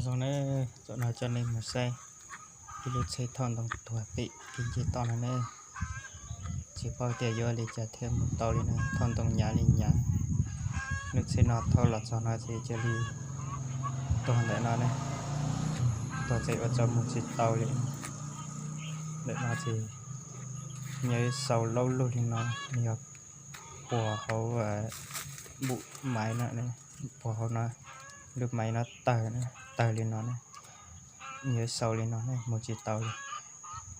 Zoo ne, zaum no coj nej mus saib ib lub tsheb thauj ntoo tuag pem kev nce toj no ne. Tsis paub tias yuav li cas thiaj mus tau li no, thauj ntoo nyav li nyav. Lub tsheb no thauj los txog no ces cia li tuag ntawm no ne, tuag txij ua tsaus mus tsis tau li. Ntawm no ces nyob sau laub lug li no, yog puag hauv bum maiv no, puag hauv no, lub maiv no tawg, tawg li no ne, nyob sau li no ne mus tsis tau li.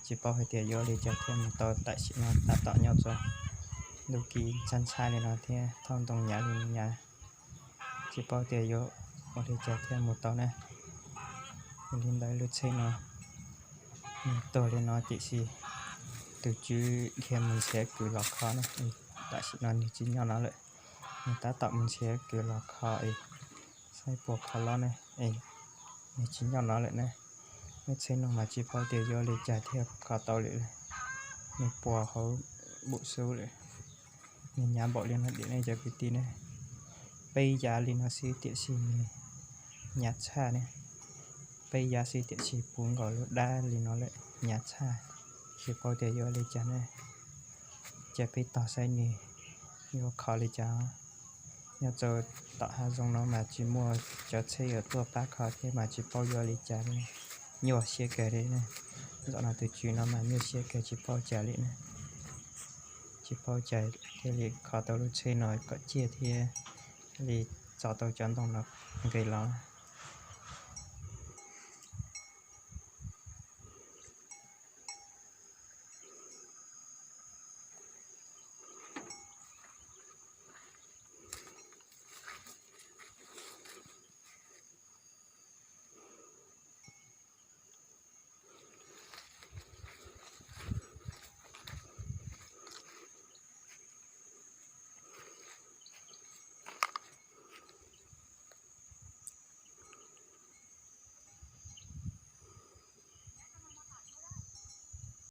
Tsis paub hais tias yuav li cas thiaj mus tau, tam sim no tab tom nyob txog ntu kis ntxhab ntxhab li no thiab thauj ntoo nyav li nyav. Tsis paub tias yuav ua li cas thiaj mus tau ne. Yog li ntawd lub tsheb no nws tuag li no tiam sis tus tswv dhia mus nrhiav kws los kho ne, tam sim no nws tsis nyob no lawm. Nws tab tom mus nrhiav kws los kho es saib puas kho los ne, es nws tsis nyob no lawm ne. Lub tsheb no mas tsis paub tias yuav li cas thiaj kho tau lawm, nws puag hauv bum xub lawm. Nws nyav npaum li no dim ne cov kwv tij ne. Peb yav li no xwb tiam sis nws nyav tshaj ne. Peb yav xwb tiam sis puv nkaus lub dab li no lawm, nyav tshaj. Tsis paub tias yuav li cas ne. Cia peb tos saib nws yuav kho li cas. Nyob rau tom hav zoov no mas tsis muaj cov tsheb yuav tuaj pab kho thiab mas tsis paub yuav li cas li. Nyuaj siab kawg li ne. Zaum no tus tswv no mas nyuaj siab kawg tsis paub cas li ne. Tsis paub cas thiaj li kho tau lub tsheb no kom ciaj thiab li txo tau cov ntoo no nqis los.